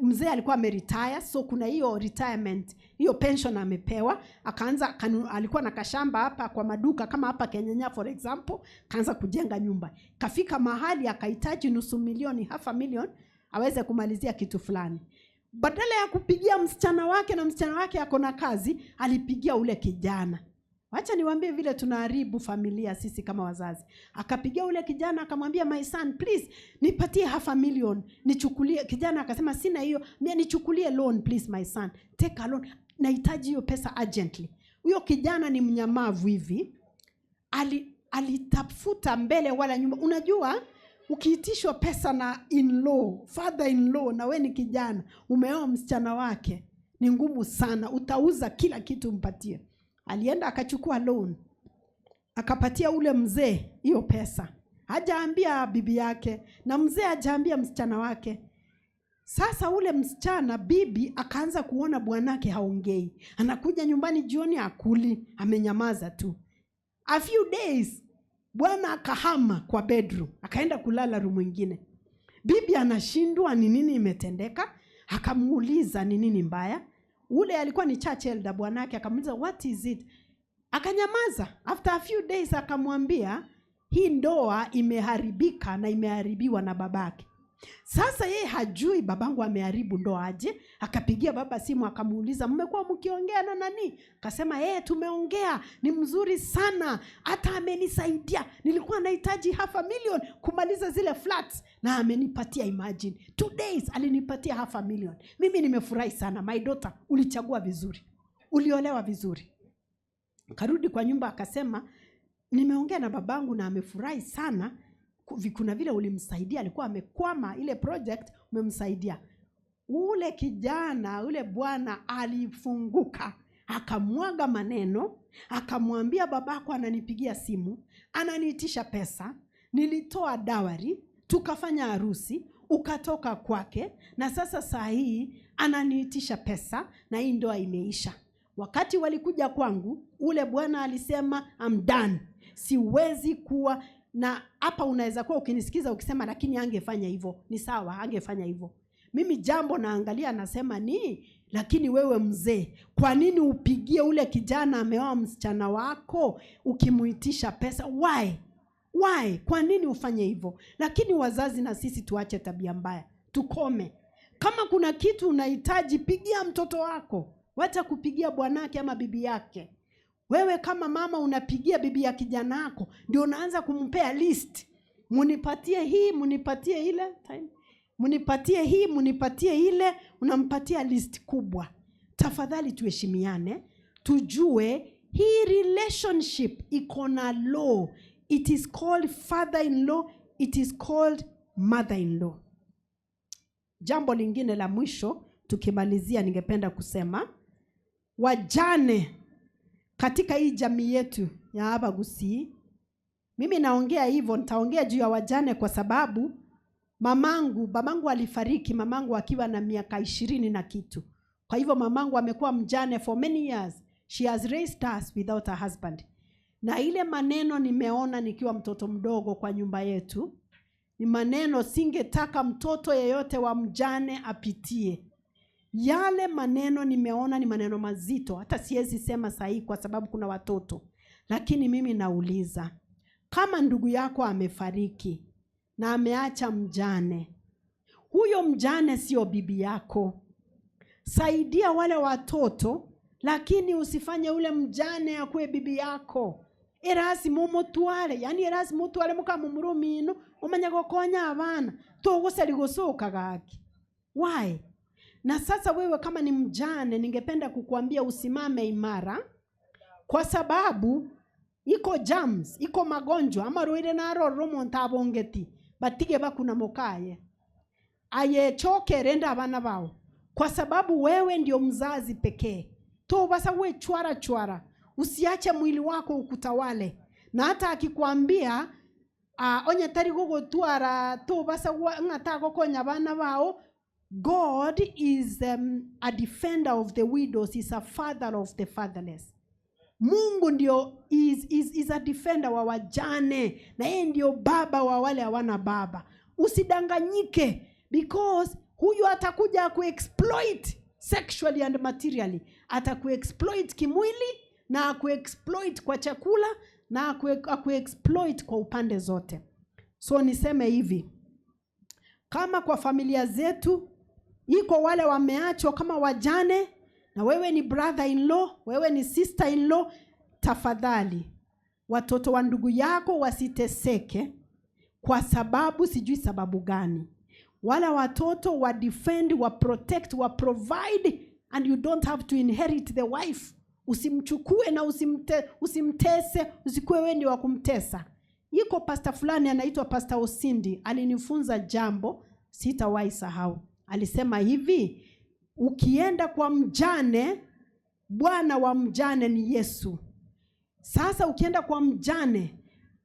Mzee alikuwa ameretire, so kuna hiyo retirement, hiyo pension amepewa. Akaanza alikuwa na kashamba hapa kwa maduka kama hapa Kenyenya, for example, kaanza kujenga nyumba. Kafika mahali akahitaji nusu milioni, half a million, aweze kumalizia kitu fulani. Badala ya kupigia msichana wake, na msichana wake ako na kazi, alipigia ule kijana. Wacha niwaambie vile tunaharibu familia sisi kama wazazi. Akapigia ule kijana akamwambia, "My son, please nipatie half a million nichukulie." Kijana akasema, "Sina hiyo." "Mia nichukulie loan, please my son, take a loan, nahitaji hiyo pesa urgently." Huyo kijana ni mnyamavu hivi, alitafuta mbele wala nyuma. Unajua ukiitishwa pesa na in-law, father in law, na we ni kijana umeoa msichana wake, ni ngumu sana, utauza kila kitu mpatie. Alienda akachukua loan, akapatia ule mzee hiyo pesa, hajaambia bibi yake na mzee hajaambia msichana wake. Sasa ule msichana bibi akaanza kuona bwanake haongei, anakuja nyumbani jioni akuli, amenyamaza tu. A few days bwana akahama kwa bedroom, akaenda kulala room ingine. Bibi anashindwa ni nini imetendeka, akamuuliza ni nini mbaya. Ule alikuwa ni church elder bwanake, akamuuliza, "What is it?" Akanyamaza. After a few days akamwambia hii ndoa imeharibika na imeharibiwa na babake. Sasa yeye hajui babangu ameharibu ndoa aje. Akapigia baba simu akamuuliza, "Mmekuwa mkiongea na nani?" Akasema, "Eh, tumeongea, ni mzuri sana, hata amenisaidia. Nilikuwa nahitaji half a million kumaliza zile flats na amenipatia. Imagine, 2 days alinipatia half a million. Mimi nimefurahi sana. My daughter, ulichagua vizuri, uliolewa vizuri." Karudi kwa nyumba akasema, "Nimeongea na babangu na amefurahi sana. Kuna vile ulimsaidia, alikuwa amekwama ile project, umemsaidia." Ule kijana, ule bwana alifunguka, akamwaga maneno, akamwambia, "Babako ananipigia simu, ananiitisha pesa, nilitoa dowry, tukafanya harusi. ukatoka kwake, na sasa saa hii ananiitisha pesa na hii ndoa imeisha. Wakati walikuja kwangu, ule bwana alisema I'm done, siwezi kuwa na hapa. Unaweza kuwa ukinisikiza ukisema, lakini angefanya hivyo. Ni sawa, angefanya hivyo. Mimi jambo naangalia, nasema ni lakini wewe mzee, kwa nini upigie ule kijana ameoa msichana wako ukimuitisha pesa? Why? Why? Kwa nini ufanye hivyo? Lakini wazazi na sisi tuache tabia mbaya, tukome. Kama kuna kitu unahitaji, pigia mtoto wako, wacha kupigia bwanake ama bibi yake. Wewe kama mama unapigia bibi ya kijana wako, ndio unaanza kumpea list, munipatie hii, munipatie ile time, munipatie hii, munipatie ile, unampatia list kubwa. Tafadhali tuheshimiane, tujue hii relationship iko na law. It is called father-in-law, it is called mother-in-law. Jambo lingine la mwisho tukimalizia, ningependa kusema wajane katika hii jamii yetu ya hapa Gusii. Mimi naongea hivyo, nitaongea juu ya wajane kwa sababu babangu alifariki mamangu akiwa na miaka 20 na kitu. Kwa hivyo mamangu amekuwa mjane for many years. She has raised us without a husband. Na ile maneno nimeona nikiwa mtoto mdogo kwa nyumba yetu ni maneno singetaka mtoto yeyote wa mjane apitie. Yale maneno nimeona ni maneno mazito, hata siwezi sema sahihi kwa sababu kuna watoto. Lakini mimi nauliza, kama ndugu yako amefariki na ameacha mjane, huyo mjane sio bibi yako. Saidia wale watoto, lakini usifanye ule mjane akuwe bibi yako. Erasi mumutware, yani erasi mutware mukamumurumino, umanye gokonya abana, togusari gusoka gaki. Why? Na sasa wewe kama ni mjane, ningependa kukuambia usimame imara, kwa sababu iko germs, iko magonjwa, amarwaire narororo omonto abongeti, batige bakuna mokaye. Aye choke renda abana bao, kwa sababu wewe ndio mzazi pekee. Tobasa we chwara chwara, usiache mwili wako ukutawale. Na hata akikwambia onye tari gugutwara tobasa ng'ata gokonya abana bao, God is a defender of the widows, is a father of the fatherless. Mungu ndio is a defender wa wajane, na yeye ndio baba wa wale hawana baba. Usidanganyike, because huyu atakuja kuexploit sexually and materially. Atakuexploit kimwili na akuexploit kwa chakula na akuexploit kwa upande zote. So niseme hivi, kama kwa familia zetu iko wale wameachwa kama wajane, na wewe ni brother in law, wewe ni sister in law, tafadhali watoto wa ndugu yako wasiteseke kwa sababu sijui sababu gani. Wala watoto wa defend, wa protect, wa provide, and you don't have to inherit the wife. Usimchukue na usimtese, usikuwe wewe ndio wa kumtesa. Iko pastor fulani anaitwa Pastor Osindi, alinifunza jambo sitawahi sahau. Alisema hivi, ukienda kwa mjane, bwana wa mjane ni Yesu. Sasa ukienda kwa mjane,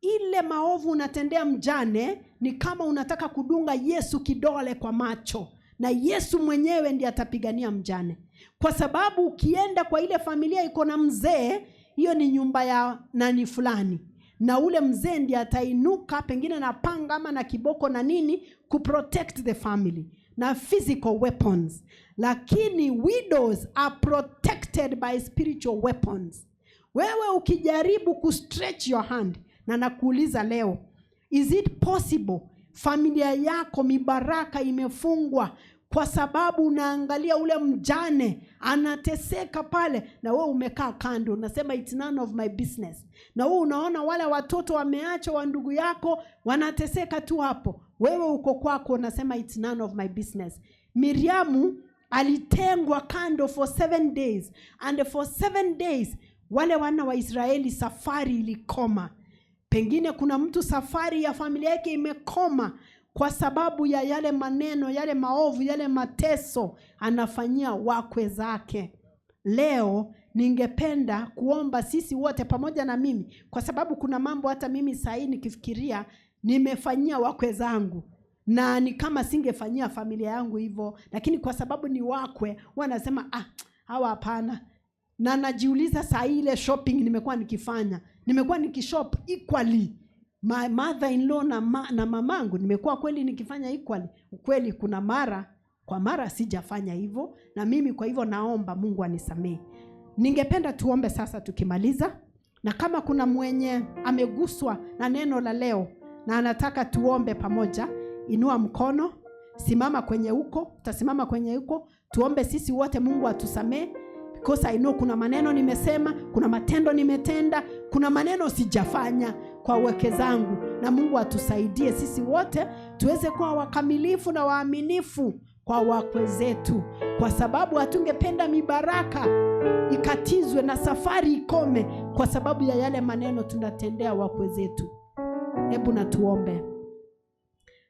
ile maovu unatendea mjane ni kama unataka kudunga Yesu kidole kwa macho, na Yesu mwenyewe ndiye atapigania mjane. Kwa sababu ukienda kwa ile familia iko na mzee, hiyo ni nyumba ya nani fulani, na ule mzee ndiye atainuka pengine na panga ama na kiboko na nini kuprotect the family na physical weapons. Lakini widows are protected by spiritual weapons. Wewe ukijaribu kustretch your hand, na nakuuliza leo, is it possible familia yako mibaraka imefungwa kwa sababu unaangalia ule mjane anateseka pale, na wewe umekaa kando unasema it's none of my business, na wewe unaona wale watoto wameachwa wa ndugu yako wanateseka tu hapo, wewe uko kwako unasema it's none of my business. Miriamu alitengwa kando for 7 days, and for 7 days wale wana wa Israeli safari ilikoma. Pengine kuna mtu safari ya familia yake imekoma kwa sababu ya yale maneno, yale maovu, yale mateso anafanyia wakwe zake. Leo ningependa kuomba sisi wote pamoja na mimi, kwa sababu kuna mambo hata mimi saa hii nikifikiria nimefanyia wakwe zangu. Na ni kama singefanyia familia yangu hivyo, lakini kwa sababu ni wakwe, wanasema, "Ah, hawa hapana." Na najiuliza, saa hii ile shopping nimekuwa nikifanya, nimekuwa nikishop equally my mother in law na mamangu? Nimekuwa kweli nikifanya equally? Ukweli, kuna mara kwa mara sijafanya hivyo, na mimi kwa hivyo naomba Mungu anisamehe. Ningependa tuombe sasa tukimaliza, na kama kuna mwenye ameguswa na neno la leo na anataka tuombe pamoja, inua mkono, simama kwenye huko, utasimama kwenye huko, tuombe sisi wote, Mungu atusamee, because I know kuna maneno nimesema, kuna matendo nimetenda, kuna maneno sijafanya kwa wake zangu, na Mungu atusaidie sisi wote tuweze kuwa wakamilifu na waaminifu kwa wakwe zetu, kwa sababu hatungependa mibaraka ikatizwe na safari ikome kwa sababu ya yale maneno tunatendea wakwe zetu. Hebu na tuombe.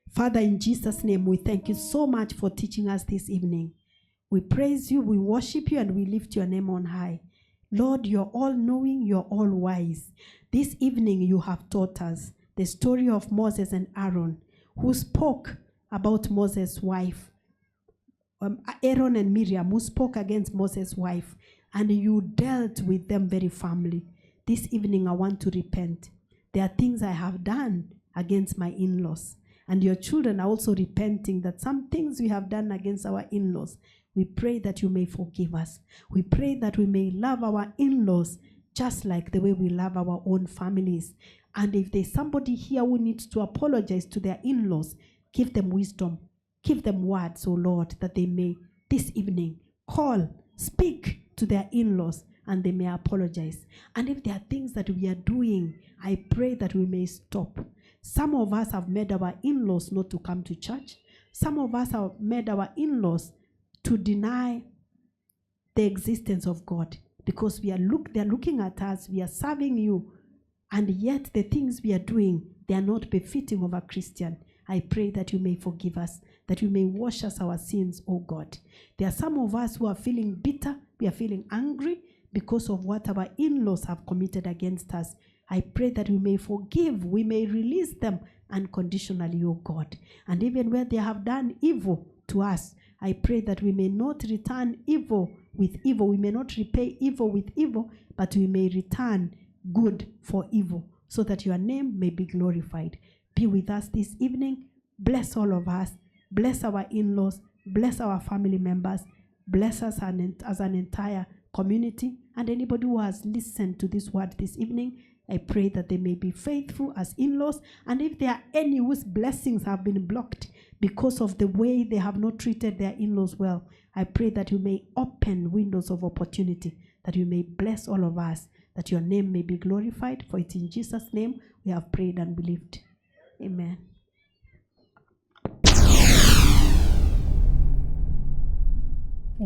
Father, in Jesus' name, we thank you so much for teaching us this evening. We praise you, we worship you, and we lift your name on high. Lord, you're all knowing, you're all wise. This evening, you have taught us the story of Moses and Aaron, who spoke about Moses' wife. Aaron and Miriam, who spoke against Moses' wife, and you dealt with them very firmly. This evening, I want to repent. There are things I have done against my in laws. And your children are also repenting that some things we have done against our in laws. We pray that you may forgive us. We pray that we may love our in laws just like the way we love our own families. And if there's somebody here who needs to apologize to their in laws, give them wisdom, give them words, O Lord, that they may this evening call, speak to their in laws and they may apologize. And if there are things that we are doing, I pray that we may stop. Some of us have made our in laws not to come to church. Some of us have made our in laws to deny the existence of God because we are look they're looking at us, we are serving you, and yet the things we are doing, they are not befitting of a Christian. I pray that you may forgive us, that you may wash us our sins, O God. There are some of us who are feeling bitter, we are feeling angry because of what our in-laws have committed against us. I pray that we may forgive, we may release them unconditionally, O God. And even where they have done evil to us, I pray that we may not return evil with evil. We may not repay evil with evil, but we may return good for evil, so that your name may be glorified. Be with us this evening. Bless all of us. Bless our in laws. Bless our family members. Bless us as an entire community. And anybody who has listened to this word this evening, I pray that they may be faithful as in laws. And if there are any whose blessings have been blocked because of the way they have not treated their in laws well, I pray that you may open windows of opportunity, that you may bless all of us, that your name may be glorified. For it's in Jesus' name we have prayed and believed. Amen.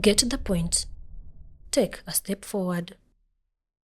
Get the point. Take a step forward.